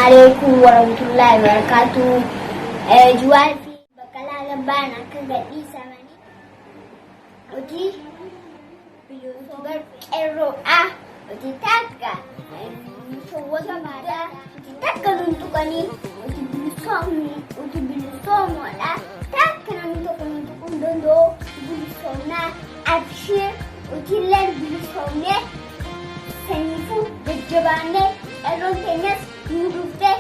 Alaikum warahmatullahi wabarakatuh. Juwaar fi Baqqalaa Garbaan akka gadhiisamanii hojii bar qeerroodha. Hojii takka sowwatamaadha. Hojii takka nun tuqanii hojii bilisoomuudha. Takka namni tokko nun tuquu hin danda'u bilisoomnaa. Abshir hojiileen bilisoomnee saniifuu jajjabaannee qeerroon teenyas nu dhuftee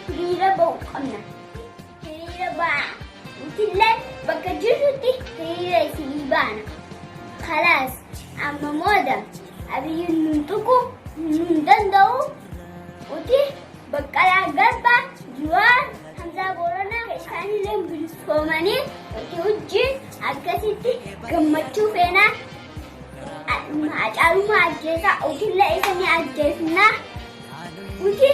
hiriira ba'uu qabna. Hiriira ba'a. Nutilleen bakka jirrutti hiriira isinii baana. Kalaas amma mooda Abiyyiin nun tuqu nun danda'u uti Baqqalaa Garbaa Jawaar Hamzaa Booranaa isaanillee bilisoomanii uti wajjin akkasitti gammachuu feenaa. Hacaaluma ajjeesaa utillee isa ni ajjeesnaa. Uti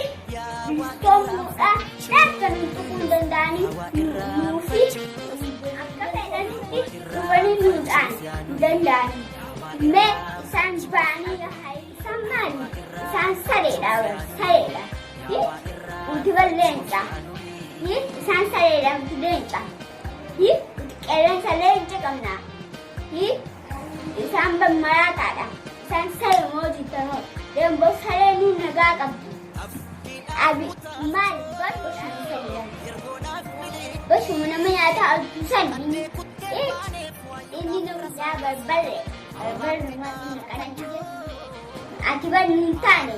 bilisoomuudha takka nun tuquu hin danda'anii nuufi akka fedhanitti dhufanii nuudhaan hin danda'anii. Mee isaan ba'anii isaan maali? Isaan sareedha sareedha. Uti bar leenca. Isaan sareedha uti leenca. Uti qeerransa leenca qabna. Isaan bar maraataadha. Isaan saree moo jittanoo? Demboo saree nu nagaa qabdi. Abi maal bar bosona saree. Bosuma nama nyaataa oltu san inni inni nama yaa barbarre barbarre maal naqana ati bar nun taane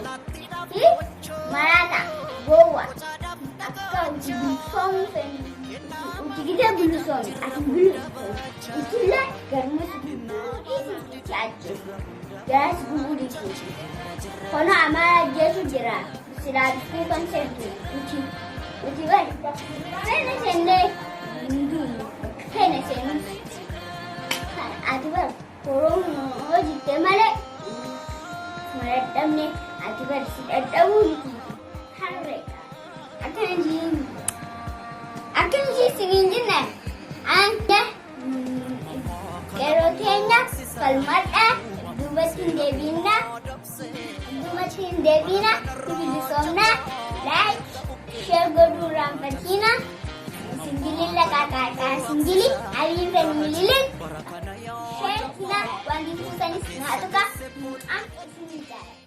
maraata gowwa akka uti bilisoomuu feenu uti gidee bilisoome ati bilisoome utillee garmus gubuu dhiisi si ajjeesu garas gubuu dhiisi kono amaara ajjeesu jira silaa dhufuu kan seentu uti uti bar feene seennee hin duunu feene seenus ati bar Oromoo jitte malee madadhabne ati bar si dhadhabuu miti harreedha. Akkana jiin akkana jii siniin jenne anja qeerroo teenya falmadha duubatti hin deebiinna duubatti hin deebiina bilisoomna like share godhuu irraanfatiina singilin laqaaqaaqaa singili aliin kan mililin share na wanti fuutanis naa tuqa mucaan isin jaalladha.